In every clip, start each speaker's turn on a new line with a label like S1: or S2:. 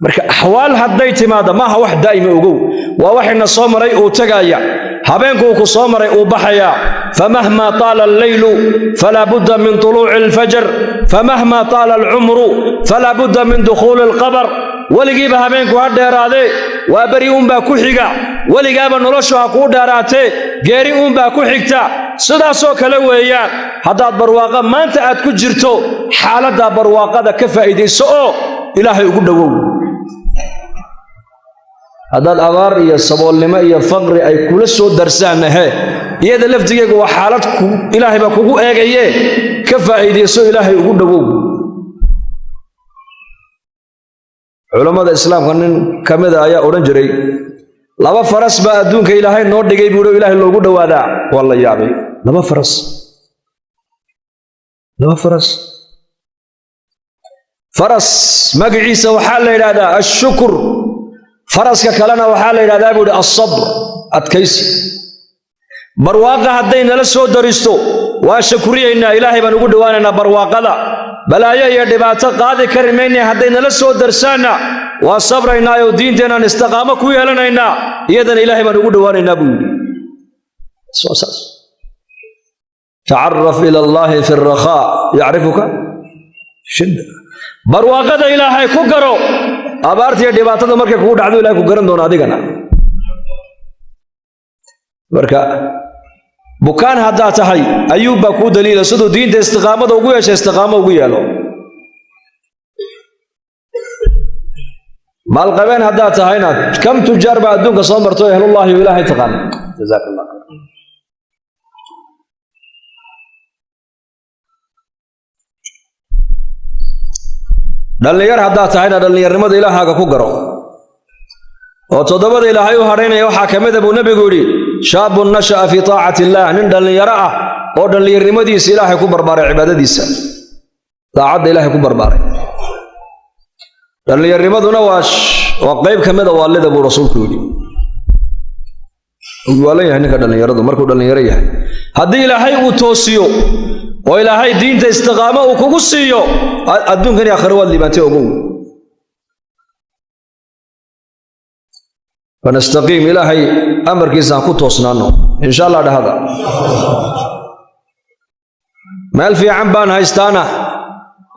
S1: Marka axwaal hadday timaadda, maaha wax daa'ima, ogow. Waa waxayna soo maray, uu tagaaya. Habeenkuu ku soo maray, uu baxayaa. Famahma taala alleylu falaa budda min tuluuci alfajr, famahma taala alcumru falaa budda min dukhuuli alqabr. Weligiiba habeenku ha dheeraadee, waa beri uunbaa ku xiga. Weligaaba noloshu ha kuu dheeraatee, geeri uunbaa ku xigta. Sidaasoo kale weeyaan, haddaad barwaaqo maanta aad ku jirto, xaaladdaa barwaaqada ka faa'iidayso oo Ilaahay ugu dhowow. Haddaad abaar iyo saboolnimo iyo faqri ay kula soo darsaanna, hee, iyada laftigeega waa xaalad Ilaahay baa kugu eegaye, ka faa'iidayso, Ilaahay ugu dhowow. Culammada islaamka nin ka mida ayaa odhan jiray: "Laba faras baa adduunka Ilaahay noo dhigay," buuhi, "Ilaahay loogu dhowaadaa." Waa la yaabay. Laba faras, laba faras. Faras magaciisa waxaa la yidhahdaa ashukur, faraska kalena waxaa la yidhahdaa, buu yidhi, alsabr, adkaysi. Barwaaqa hadday nala soo daristo, waa shakuriyaynaa, Ilaahay baan ugu dhowaanaynaa barwaaqada. Balaayo iyo dhibaato qaadi kari maynay, hadday nala soo darsaanna, waa sabraynaa oo diinteenaan istiqaamo ku yeelanaynaa, iyadana Ilaahay baan ugu dhowaanaynaa, buu yidhi. Saas. Tacaraf ila Allahi fi rakhaa yacrifuka shidda. Barwaaqada Ilaahay ku garo, abaarta iyo dhibaatada markay kugu dhacdo, Ilahay ku garan doona adigana. Marka bukaan haddaad tahay, Ayuub baa kuu daliila siduu diinta istiqaamada ugu yeeshay. Istiqaamo ugu yeelo. Maalqabeen haddaad tahayna, kam tujaar baa adduunka soo marto ehlullahi o Ilaahay taqaana. Jazaak Allah. Dhallinyar haddaad tahayna, dhallinyarnimada Ilaahaaga ku garo. Oo toddobada Ilaahay u hadhaynaya waxaa ka mida, buu nebigu yidhi, shaabun nasha'a fii taacati illaah, nin dhallinyaro ah oo dhallinyarnimadiisa Ilaahay ku barbaaray, cibaadadiisa, daacadda Ilaahay ku barbaaray. Dhallinyarnimaduna waa qayb ka mida waalida, buu rasuulku yidhi. Waalan yahay ninka dhallinyaradu markuu dhallinyaro yahay. Haddii Ilaahay uu toosiyo oo Ilaahay diinta istiqaamo uu kugu siiyo, adduunkan iyo aakhiro waad liibaantay, ogow. Fanastaqiim, Ilaahay amarkiisa aan ku toosnaano, insha Allah. Dhahada, meel fiican baan haystaana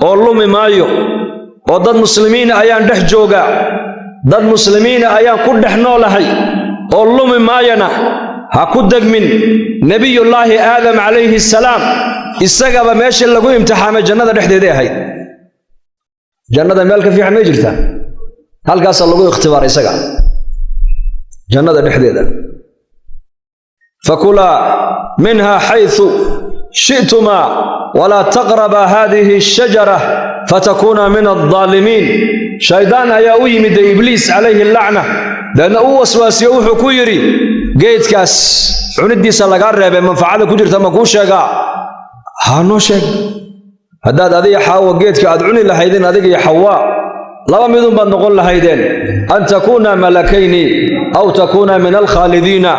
S1: oo lumi maayo, oo dad muslimiina ayaan dhex joogaa, dad muslimiina ayaan ku dhex noolahay oo lumi maayana, ha ku degmin. Nebiyullaahi Aadam calayhi salaam isagaba meesha lagu imtixaamay jannada dhexdeeday ahayd. Jannada meel ka fiican may jirtaa? Halkaasaa lagu ikhtibaaray isaga, jannada dhexdeeda. Fakulaa minha xayثu shi'tumaa walaa taqrabaa hadihi ashajara fatakuuna min aldaalimiin. Shaydaan ayaa u yimid, Ibliis calayhi lacna, deedna u waswaasiyo, wuxuu ku yidhi: "Geedkaas cunidiisa lagaa reebay, manfacada ku jirta ma kuu sheegaa?" Haa, noo sheeg. "Haddaad adiga Xaawa geedka aad cuni lahaydeen, adiga iyo Xawaa, laba midun baad noqon lahaydeen: an takuuna malakayni aw takuuna min alkhaalidiina.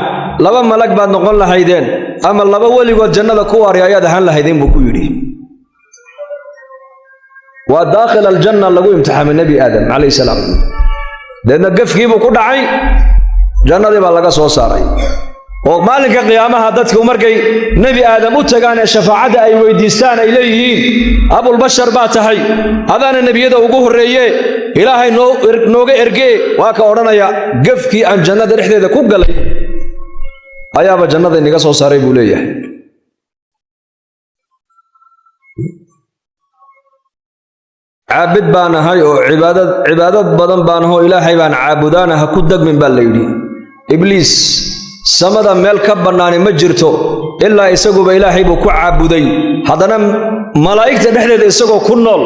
S1: Laba malag baad noqon lahaydeen ama laba weligood jannada ku waarya ayaad ahaan lahaydeen," buu ku yidhi. Waa daakhil aljanna lagu imtixaamay Nebi Aadam calayhi salaam. Deedna gafkiibuu ku dhacay, jannadii baa laga soo saaray. Oo maalinka qiyaamaha dadku markay Nebi Aadam u tagaan ee shafaacadda ay weydiistaan, ay leeyihiin: "Abulbashar baa tahay, adaana nebiyada ugu horreeye, Ilaahay nooga ergee," waa ka odhanaya: "Gafkii aan jannada dhexdeeda ku galay ayaaba jannada inaga soo saaray," buu leeyahay. Caabid baan ahay oo cibaadad badan baan ahoo Ilaahay baan caabudaana, ha ku degmin, baa la yidhi. Ibliis samada meel ka bannaani ma jirto ilaa isaguba Ilaahay buu ku caabuday. Haddana malaa'igta dhexdeeda isagoo ku nool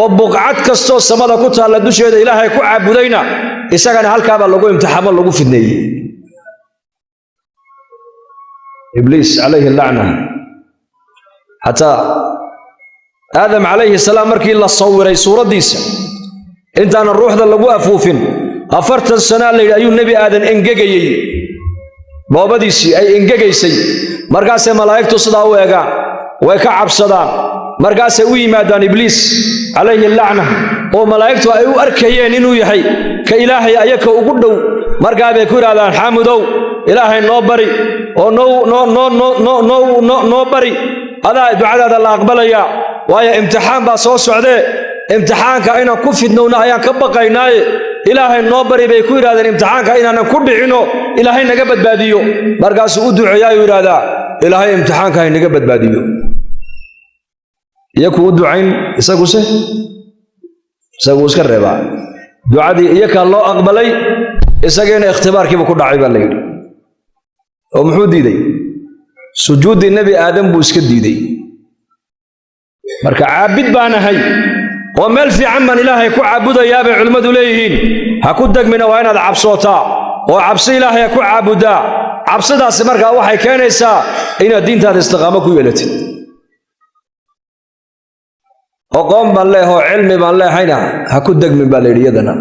S1: oo buqcad kastoo samada ku taalla dusheeda Ilaahay ku caabudayna, isagana halkaabaa lagu imtixaamo, lagu fidneeyey. Ibliis calayhi lacna. Xataa Aadam calayhi salaam markii la sawiray suuraddiisa intaanan ruuxda lagu afuufin, 40 sanaa la yidhi ayuu Nebi Aadan engegayey, dhoobadiisii ay engegaysay. Markaasay malaa'igtu sidaa u eegaan, way ka cabsadaan. Markaasay u yimaadaan Ibliis calayhi lacna. Oo malaa'igtu ay u arkayeen inuu yahay ka Ilaahay ayaka ugu dhow. Markaa bay ku yidhahdaan, "Xaamudow, Ilaahay noo bari oo noo bari, adaa ducadaada la aqbalayaa, waayo imtixaan baa soo socdee, imtixaanka inaan ku fidnowna ayaan ka baqaynaaye, Ilaahay noo bari," bay ku yidhahdeen, "imtixaanka inaanan ku dhicino, Ilaahay naga badbaadiyo." Markaasuu u duceeyaayuu yidhaahdaa, "Ilaahay imtixaanka hay naga badbaadiyo." Iyaku u ducayn, isaguse isaguu iska reebaa ducadii. Iyakaa loo aqbalay, isagiina ikhtibaarkiiba ku dhacay baa la yidhi. Oo muxuu diiday? Sujuuddii Nebi Aadam buu iska diiday. Marka caabid baan ahay oo meel fiican baan Ilaahay ku caabudayaa bay culimmadu leeyihiin. Ha ku degmina, waa inaad cabsootaa oo cabsi Ilaahay ha ku caabuddaa. Cabsidaasi markaa waxay keenaysaa inaad diintaada istiqaamo ku yeelatid. Oqoon baan leehoo cilmi baan leehayna ha ku degmin baa la yidhi iyadana.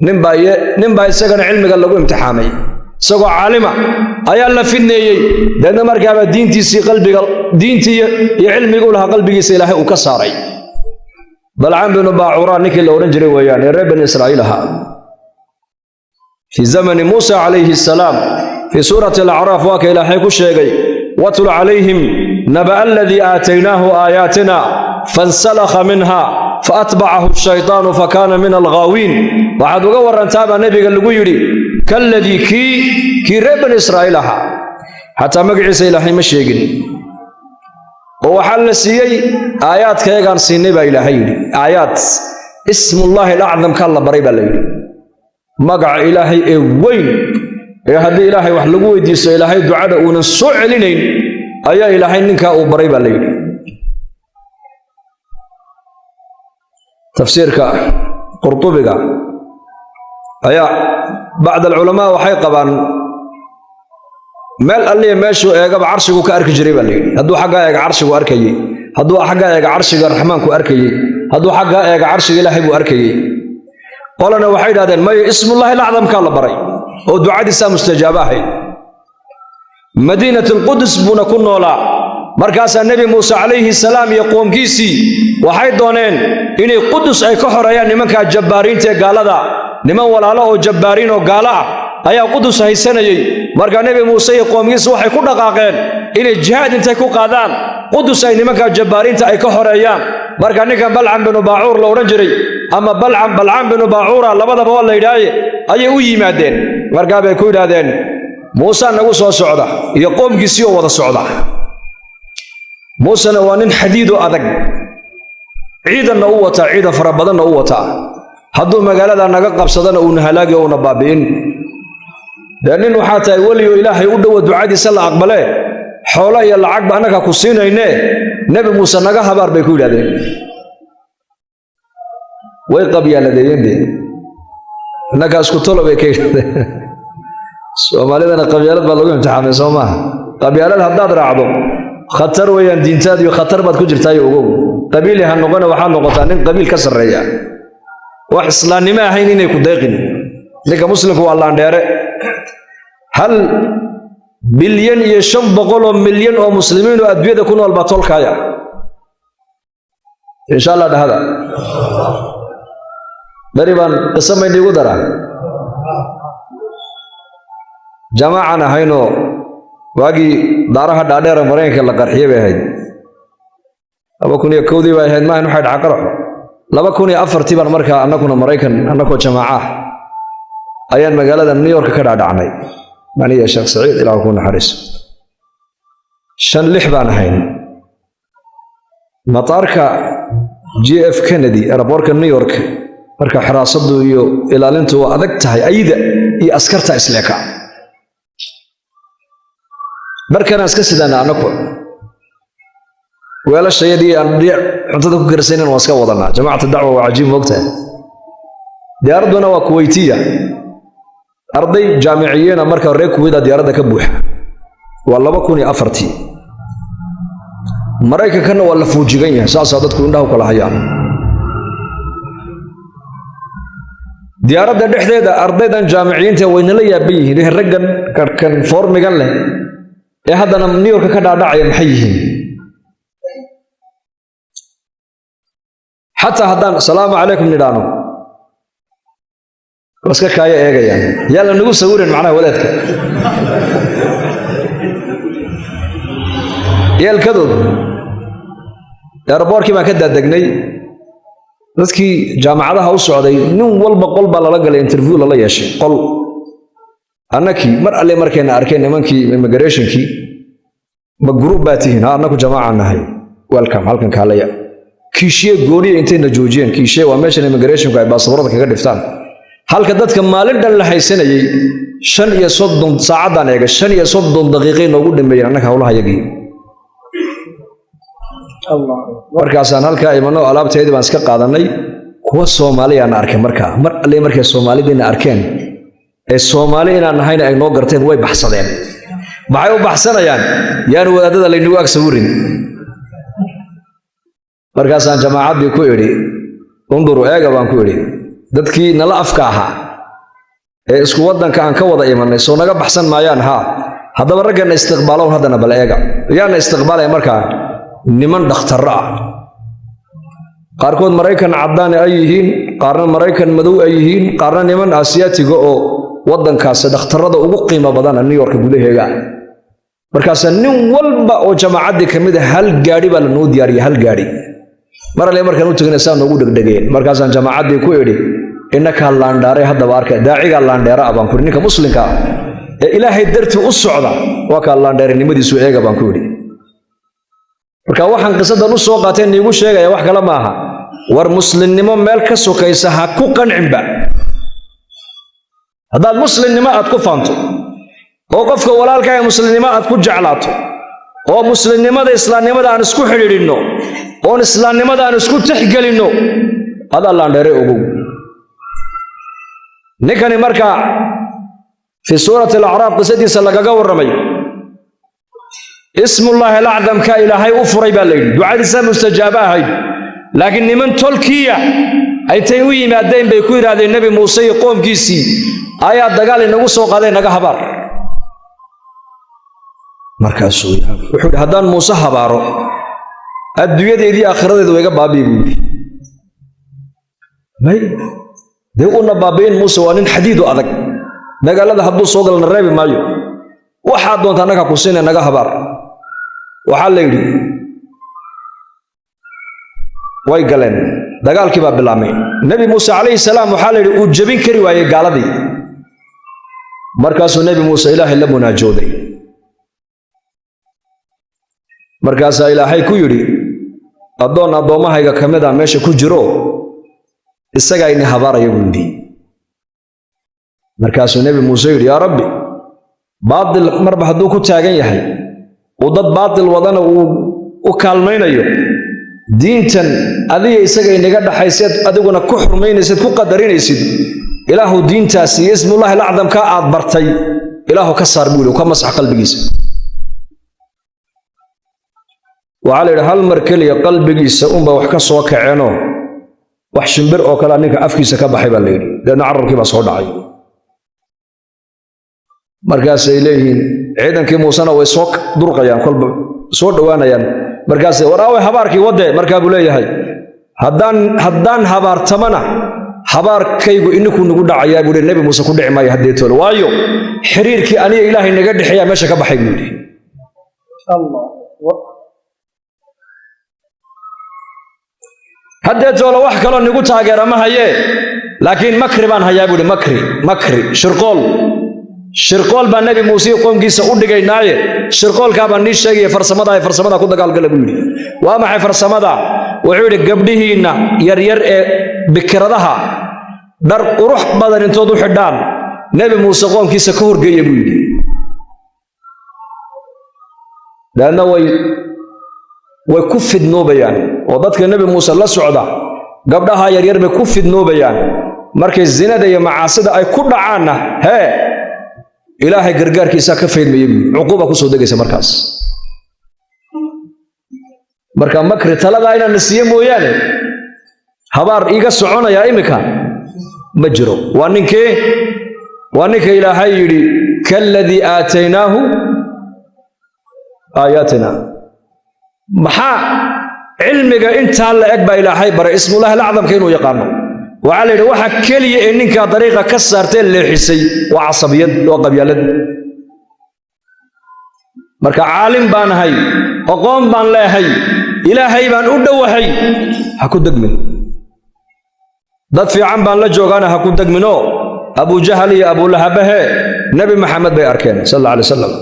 S1: Ninbaa isagana cilmiga lagu imtixaamay, isagoo caalima ayaa la fidneeyey. Deedna markaaba diintiisii qalbiga, diintii iyo cilmiga u lahaa qalbigiisa Ilaahay uu ka saaray. Balcam binu Baacuraa ninkii la odhan jiray weeyaan, ee reer Bani Israa'iil ahaa fii zamani Muusa calayhi assalaam. Fii suurati Alacraaf waa ka Ilaahay ku sheegay, "واتل عليهم نبأ الذي آتيناه آياتنا فانسلخ منها فأتبعه الشيطان فكان من الغاوين." Waxaad uga warantaa baa nebiga lagu yidhi, كالذي kii reer Bani Israa'iil ahaa, xataa magaciisa Ilaahay ma sheegin, oo waxaa la siiyey aayaadkayagaan siinay baa Ilaahay yidhi. Aayaad اسم الله الأعظم kaa la baray baa la yidhi, magaca Ilaahay ee weyn ee haddii Ilaahay wax lagu weydiisto Ilaahay ducada uunan soo celinayn ayaa Ilaahay ninkaa uu baray baa la yidhi. Tafsiirka Qurtubiga ayaa bacd alculamaa waxay qabaan meel alliya meeshuu eegaba carshigu ka arki jiray baa la yidhi. Hadduu xaggaa eega carshigu arkayey, hadduu xaggaa eega carshiga Raxmaanku arkayey, hadduu xaggaa eega carshiga Ilaahay buu arkayey. Qolana waxay idhahdeen, mayo, اسم الله الأعظم kaa la baray oo ducadiisaa mustajaabo ahayd. Madiinat Alqudus buuna ku noolaa. Markaasaa Nebi Muuse calayhi salaam iyo qoomkiisii waxay dooneen inay Qudus ay ka xoreeyaan nimankaa jabbaariinta ee gaalada. Niman walaalo oo jabbaariin oo gaalo ah ayaa Qudus haysanayey. Markaa Nebi Muuse iyo qoomkiisu waxay ku dhaqaaqeen inay jihaad intay ku qaadaan Qudus ay nimankaa jabbaariinta ay ka xoreeyaan. Marka ninkan Balcam binu Baacuur la odhan jiray, ama Balcam, Balcam binu Baacuura, labadaba waa la yidhaaye, ayay u yimaadeen. Markaa bay ku yidhaahdeen, "Muuse nagu soo socda iyo qoomkiisii oo wada socda. Muusena waa nin xadiidoo adag, ciidanna u wataa, ciidan fara badanna u wataa. Hadduu magaalada naga qabsadana uuna halaagi oo una baabi'in. Dee nin waxaa tahay weliyo Ilaahay u dhowa, ducadiisa la aqbalee, xoolo iyo lacagba annaga ku siinaynee, Nebi Muuse naga habaar," bay ku yidhahdeen. Way qabyaaladeeyeen dee. "Innagaa isku tolo," bay ka yidhahdeen. Soomaalidana qabyaalad baa lagu imtixaamay, soo maaha? Qabyaalad haddaad raacdo khatar weeyaan, diintaad iyo khatar baad ku jirtaayo. Ogow, qabiili ha noqona, waxaad noqotaa nin qabiil ka sarreeya. Wax islaamnimo ahayn inay ku deeqin. Ninka muslimku waa laandheere. 1.5 bilyan oo muslimiin oo adduunyada ku nool baa tolkaaya. Insha Allah dhahada. Beri baan qiso mayniigu daraa. Jamaacan ahaynoo waagii daaraha dhaadheera Maraykanka la qarxiyey bay ahayd, 2001-dii bay ahayd. Maahan, waxay dhaca qaraxo 2004-tii baan markaa annaguna Maraykan annagoo jamaaca ah ayaan magaalada New York ka dhaadhacnay, maniya Sheekh Saciid, Ilaah ku naxariiso. Shan lix baan ahayn. Mataarka JF Kennedy, airport-ka New York, marka xiraasadu iyo ilaalintu waa adag tahay, ayida iyo askarta isleeka. Markanaan iska sidaana annagu weelashayadii aan cuntada ku karsaynan waan iska wadanaa. Jamaacata dacwa waa cajiib, moogtahay. Diyaaradduna waa Kuweytiya, arday jaamiciyiina marka reer Kuweyda diyaaradda ka buuxa. Waa 2004-tii. Maraykankanna waa la fuujigan yahay, saasaa dadku indhaha u kala hayaan. Diyaaradda dhexdeeda ardaydan jaamiciyiinta waynala yaaban yihiin, raggan karkan foormigan leh ee haddana New York ka dhaadhacaya maxay yihiin? Xataa haddaan "Asalaamu calaykum" nidhaano. Waa iska kaaya eegayaan, yaa la nagu sawirin macnaha wadaadka yeelkadood. Airboortkii baan ka daadegnay, dadkii jaamacadaha u socday nin walba qol baa lala galay, interview lala yeeshay qol. Annakii mar alle markayna arkeen nimankii immigrationkii, ma group baa tihiin? Ha, annaku jamaaca nahay. Welcome, halkan kaalaya. Kiishiye gooniya intayna joojiyeen, kiishiye waa meeshan immigrationku ay baasaboorada kaga dhiftaan. Halka dadka maalin dhan la haysanayay 35 saacaddaan eega, 35 daqiiqay noogu dhameeyeen annaka howlaha yagii. Markaasaan halkaa imano, alaabteedii baan iska qaadanay. Kuwa Soomaaliyaana arkay markaa, mar alle markay Soomaalidiina arkeen ee Soomaali inaan nahayna ay noo garteen, way baxsadeen. Maxay u baxsanayaan? Yaanu wadaadada laynagu ag sawirin. Markaasaan jamaacaddii ku idhi, unduru, eega baan ku idhi, dadkii nala afka ahaa ee isku waddanka aan ka wada imanay soo naga baxsan maayaan? Haa, haddaba raggana istiqbaalown haddana bal eega. Yaana istiqbaalaya markaa? Niman dhakhtarro ah, qaarkood Maraykan caddaan ay yihiin, qaarna Maraykan madow ay yihiin, qaarna niman Aasiyaatiga oo waddankaasi dhakhtarrada ugu qiimo badana New York gudaheega. Markaasaa nin walba oo jamaacaddii ka mid a hal gaadhi baa lanoo diyaariyay, hal gaadhi. Mar alle markaan u tegina saa noogu dhegdhegeen. Markaasaan jamaacaddii ku idhi, innakaa laandhaaray haddaba arka, daacigaa laandheera ah baan ku idhi, ninka muslimka ah ee Ilaahay dartii u socda waa kaa laandheerinimadiisu eega baan ku idhi. Marka waxaan qisadan u soo qaateen niigu sheegaya wax kale maaha, war muslimnimo meel ka sokaysa ha ku qancinba. Haddaad muslimnimo aad ku faanto oo qofka walaalkaaga muslimnimo aad ku jeclaato oo muslimnimada islaamnimada aan isku xidhiidhinno oon islaamnimada aan isku tixgelinno, adaa laandheere ogow. Ninkani marka fii suurati Alacraaf qisadiisa lagaga warramay, ismullaahi alacdamka Ilaahay u furay baa la yidhi, ducadiisa mustajaabo ahayd. Laakiin niman tolkiya intay u yimaadeen bay ku yidhaahdeen, Nebi Muuse iyo qoomkiisii ayaa dagaal inagu soo qaaday, naga habaar. Markaasuu wuxuu yidhi, haddaan Muuse habaaro adduunyadeedii aakhiradeedu waa iga baabi'i buu yidhi. May dee una baabi'in, Muuse waa nin xadiidu adag, magaalada hadduu soo galana reebi maayo, waxaa doonta annaga ku siina, naga habaar. Waxaa la yidhi way galeen, dagaalkii baa bilaabmay. Nebi Muuse calayhi salaam waxaa la yidhi uu jebin kari waayey gaaladii. Markaasuu Nebi Muuse Ilaahay la munaajooday. Markaasaa Ilaahay ku yidhi, addoon addoommahayga ka mid a meesha ku jiro, isagaa ini habaaraya buu yidhi. Markaasuu Nebi Muuse yidhi, yaa Rabbi, baatil marba hadduu ku taagan yahay uu dad baatil wadana uu u kaalmaynayo, diintan adiga isaga inaga dhaxayseed adiguna ku xurmaynaysid ku qadarinaysid, Ilaahu diintaasi iyo ismullaahi alacdamkaa aad bartay Ilaahu ka saar buu yidhi, ka masax qalbigiisa. Waxaa la yidhi hal mar keliya qalbigiisa unba wax ka soo kaceenoo wax shimbir oo kalea ninka afkiisa ka baxay baa la yidhi, deedna carabkii baa soo dhacay. Markaasay leeyihiin ciidankii Muusena way soo durqayaan, kolba soo dhowaanayaan. Markaasay war aaway habaarkii wadde, markaa buu leeyahay haddaan habaartamana habaarkaygu ininkuu nagu dhacayaa buu Nebi Muuse, ku dhici maayo haddee toole, waayo xiriirkii aniga Ilaahay naga dhexeeyaa meesha ka baxay buu yidhi. Haddee toole wax kaloo nigu taageera ma hayee, laakiin makri baan hayaa buu yidhi, makri makri shirqool shirqool baa Nebi Muuse iyo qoomkiisa u dhigaynaaye, shirqoolkaa baan nii sheegaya, farsamada ay farsamada ku dagaalgala buu yidhi. Waa maxay farsamada? Wuxuu yidhi gabdhihiinna yaryar ee bikiradaha dhar qurux badan intood u xidhaan Nebi Muuse qoomkiisa ka horgeeya buu yidhi. Leanna way ku fidnoobayaan oo dadka Nebi Muuse la socda gabdhaha yaryar bay ku fidnoobayaan. Markay zinada iyo macaasida ay ku dhacaanna hee Ilaahay gargaarkiisaa ka faydmaya buu yidhi, cuquuba ku soo degaysa markaas. Marka makri taladaa inaan na siiye mooyaane habaar iiga soconayaa iminka ma jiro. Waa ninkee? Waa ninka Ilaahay yidhi kaaladii aataynaahu aayaatina. Maxaa cilmiga intaa la eg baa Ilaahay baray ismullaahi alacdamka inuu yaqaano, Waxaa la yidhi waxa keliya ee ninkaa dariiqa ka saartee leexisay waa casabiyad, waa qabyaalad. Marka caalim baan ahay, aqoon baan leehay, Ilaahay baan u dhowahay, ha ku degmin. Dad fiican baan la joogaana, ha ku degminoo. Abujahal iyo Abulahabahe Nebi Maxamed bay arkeen sal alla alay wasalam,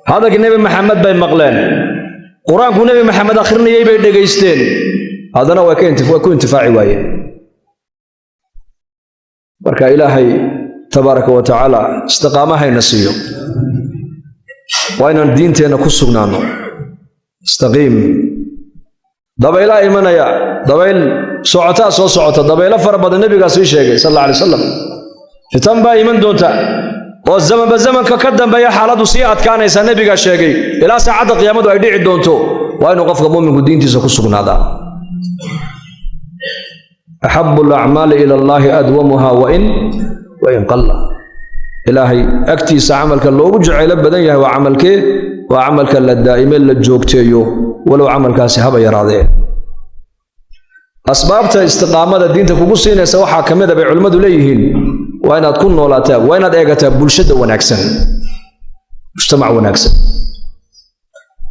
S1: hadalkii Nebi Maxamed bay maqleen, Qur-aanku Nebi Maxamed akhrinayay bay dhegaysteen, haddana way ku intifaaci waayeen. Marka Ilaahay tabaaraka wa tacaala istiqaamahayna siiyo. Waa inaan diinteenna ku sugnaano. Istaqiim. Dabaylaa imanaya, dabayl socotaa soo socota, dabaylo fara badan nebigaa sii sheegay sal alla alay wasalam. Fitan baa iman doonta oo zamanba zamanka ka dambeeya xaaladdu sii adkaanaysaa, nebigaa sheegay, ilaa saacadda qiyaamadu ay dhici doonto. Waa inuu qofka muuminku diintiisa ku sugnaadaa. Axabu alacmaali ila Allahi adwamuha wain qalla. Ilaahay agtiisa camalka loogu jacaylo badan yahay waa camalkee? Waa camalka la daa'ime, la joogteeyo, walow camalkaasi haba yaraadee. Asbaabta istiqaamada diinta kugu siinaysa waxaa ka mid a, bay culimmadu leeyihiin, waa inaad ku noolaataa, waa inaad eegataa bulshada wanaagsan, mujtamac wanaagsan.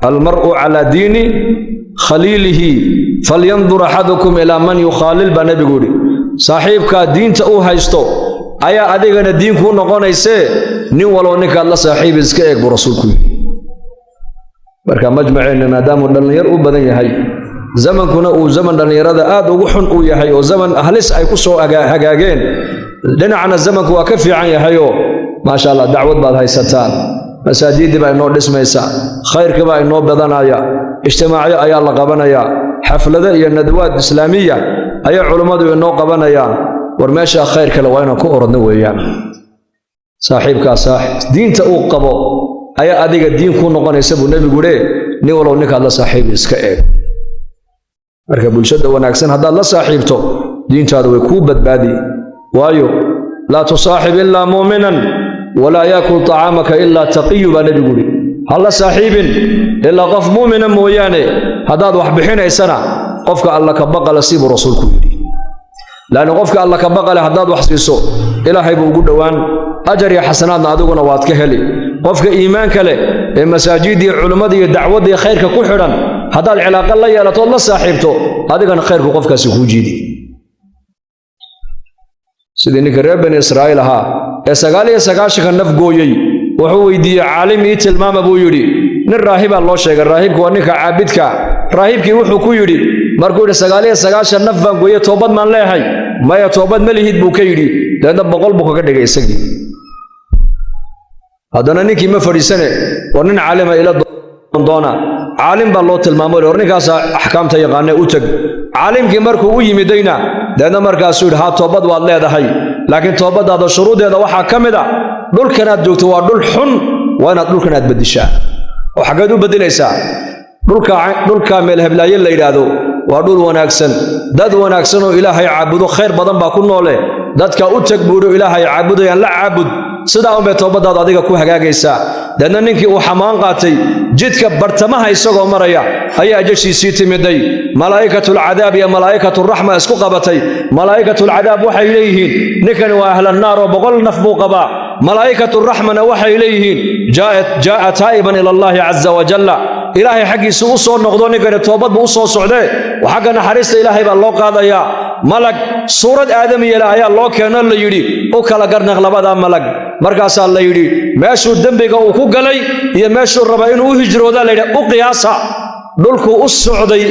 S1: Almar'u calaa diini khaliilihi falyandur axadukum ilaa man yukhaalil, baa nebigu yidhi. Saaxiibkaa diinta uu haysto ayaa adigana diin kuu noqonaysee, nin waloo ninkaad la saaxiibi iska eeg, buu rasuulku yidhi. Marka majmaceenna maadaamuu dhallinyar u badan yahay, zamankuna uu zaman dhallinyarada aad ugu xun uu yahay oo zaman halis ay ku soo hagaageen, dhinacna zamanku waa ka fiican yahayoo, maasha Allah, dacwad baad haysataan, masaajiddii baa inoo dhismaysa, khayrkii baa inoo badanaya, ijtimaacyo ayaa la qabanayaa, xaflado iyo nadwaad islaamiya ayaa culummadu inoo qabanayaan. War meeshaa khayr kale waa inaan ku orodno weeyaan. Saaxiibkaa diinta uu qabo ayaa adiga diin kuu noqonaysa, buu nebigu le. Nin walow ninkaad la saaxiibi iska eeg. Marka bulshada wanaagsan haddaad la saaxiibto, diintaadu way kuu badbaadi. Waayo, laa tusaaxib ilaa muuminan walaa yaakul tacaamaka ilaa taqiyu, baa nebigu yidhi. Ha la saaxiibin ilaa qof muumina mooyaane. Haddaad wax bixinaysana, qofka Alla ka baqale sii, buu rasuulku yidhi. Laanna qofka Alla ka baqale haddaad wax siiso, Ilaahay buu ugu dhowaan, ajar iyo xasanaadna adiguna waad ka heli. Qofka iimaanka leh ee masaajiddii, culimmadii iyo dacwaddii khayrka ku xidhan haddaad cilaaqo la yeelatood la saaxiibto, adigana khayrku qofkaasi kuu jiidi. Sidii ninka reer Bani Israa'iil ahaa ee 99-ka naf gooyey, wuxuu weydiiyey caalim, ii tilmaama, buu yidhi. Nin raahibaa loo sheegay. Raahibku waa ninka caabidka. Raahibkii wuxuu ku yidhi markuu yidhi 99 naf baan gooyey, toobad maan leehay? Maya, toobad ma lihid, buu ka yidhi. Dabeedna 100 buu kaga dhigay isagii. Haddana ninkii ma fadhiisane, war nin caalima ila doona. Caalim baa loo tilmaamo, war ninkaasaa axkaamta yaqaanee u teg. Caalimkii markuu u yimidayna, deedna markaasuu yidhi, haa, toobad waad leedahay, laakiin toobaddaada shuruuddeeda waxaa ka mid a dhulkanaad joogto waa dhul xun, waa inaad dhulkan aad beddeshaa. Oo xaggeed u beddelaysaa? Dhulka meel heblaaye la yidhaahdo waa dhul wanaagsan, dad wanaagsan oo Ilaahay caabudo khayr badan baa ku noole. Dadka u tag, buudho, Ilaahay caabudayaan la caabud, sidaa unbay toobaddaadu adiga ku hagaagaysaa. Deedna ninkii uu xamaan qaatay, jidka bartamaha isagoo maraya ayaa ajashiisii timiday. Malaa'ikatulcadaab iyo malaa'ikaturaxma isku qabatay. Malaa'ikatulcadaab waxay leeyihiin, ninkani waa ahlannaar oo 100 naf buu qabaa. Malaa'ikaturaxmana waxay leeyihiin, jaa'a taa'iban ila Allaahi caza wajalla, Ilaahay xaggiisu u soo noqdo, ninkani toobad buu u soo socdee, xagga naxariista Ilaahay baa loo qaadayaa. Malag suurad aadamiyeela ayaa loo keeno, la yidhi, u kala garnaq labadaa malag. Markaasaa la yidhi, meeshuu dembiga uu ku galay iyo meeshuu raba inuu u hijroodaa la yidhi u qiyaasa. Dhulkuu u socday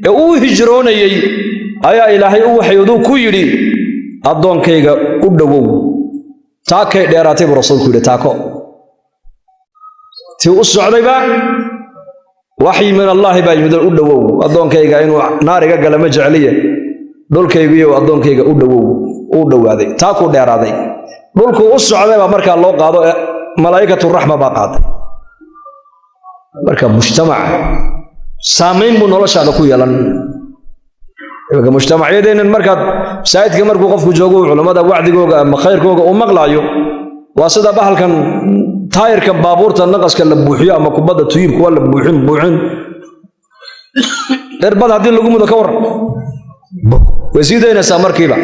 S1: ee uu hijroonayey ayaa Ilaahay u waxyooduu ku yidhi, addoonkayga u dhowow. Taakay dheeraatay, buu rasuulku yidhi. Taako tii u socdayba waxyi min Allaahi baa yimid, u dhowow addoonkayga, inuu naar iga gala ma jecliye, dhulkaygiiyo addoonkayga u dhowow. Uu dhowaaday, taakuu dheeraaday. Dhulkuu u socday baa markaa loo qaado, malaa'ikaturaxma baa qaaday. Marka mujtamac saamayn buu noloshaada ku yeelan. Imanka mujtamacyadeennan markaad masaajidka markuu qofku joogo, culammada wacdigooga ama khayrkooga uu maqlaayo, waa sida bahalkan taayirka baabuurta naqaska la buuxiyo ama kubadda tuyibka waa la buuxin buuxin. Irbad haddii lagu mudo, ka warran? Way sii daynaysaa markiiba.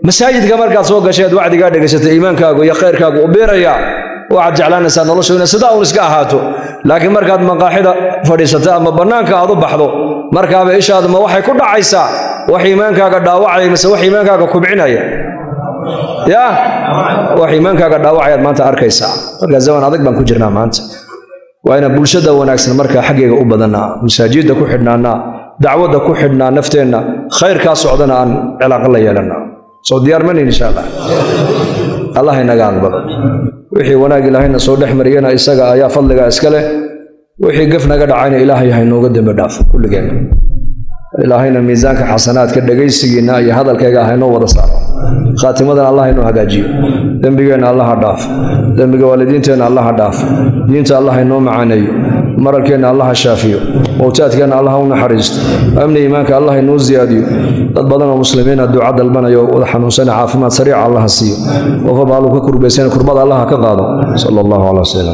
S1: Masaajidka markaad soo gasheed wacdigaa dhegaysatay, iimaankaagu iyo khayrkaagu u biirayaa, waxaad jeclaanaysaa noloshu inay sidaa uun iska ahaato. Laakiin markaad maqaaxida fadhiisato ama bannaanka aad u baxdo, markaaba ishaadu ma waxay ku dhacaysaa wax iimaankaaga dhaawacaya mise wax iimaankaaga kubcinaya? Ya, wax iimaankaaga dhaawacayaad maanta arkaysaa. Marka zaman adag baan ku jirnaa maanta. Waa inaan bulshada wanaagsan markaa xaggeega u badannaa, masaajidda ku xidhnaanaa, dacwadda ku xidhnaa, nafteenna khayrkaa socdana aan cilaaqo la yeelannaa. Soo diyaar manin? Insha Allah, Allah inaga aqbalo. Wixii wanaag Ilaahayna soo dhex mariyana isaga ayaa fadligaa iska leh. Wixii gaf naga dhacayna Ilaahay haynooga dembi dhaafo kulligeenna. Ilaahayna miisaanka xasanaadka dhegaysigiinna iyo hadalkayga haynoo wada saaro. Khaatimadan Allah inoo hagaajiyo. Dembigeenna Allah ha dhaafo, dembiga waalidiinteenna Allah ha dhaafo. Diinta Allah inoo macaaneeyo. Maralkeenna Allah ha shaafiyo. Mowtaadkeenna Allah u naxariisto. Amni iimaanka Allah inoo siyaadiyo. Dad badan oo muslimiina duca dalbanayo, wada xanuunsana, caafimaad sariica Allah ha siiyo. Qof walba alluu ka kurbaysana kurbada Allah ha ka qaado. Sala allahu calaa sayyidina.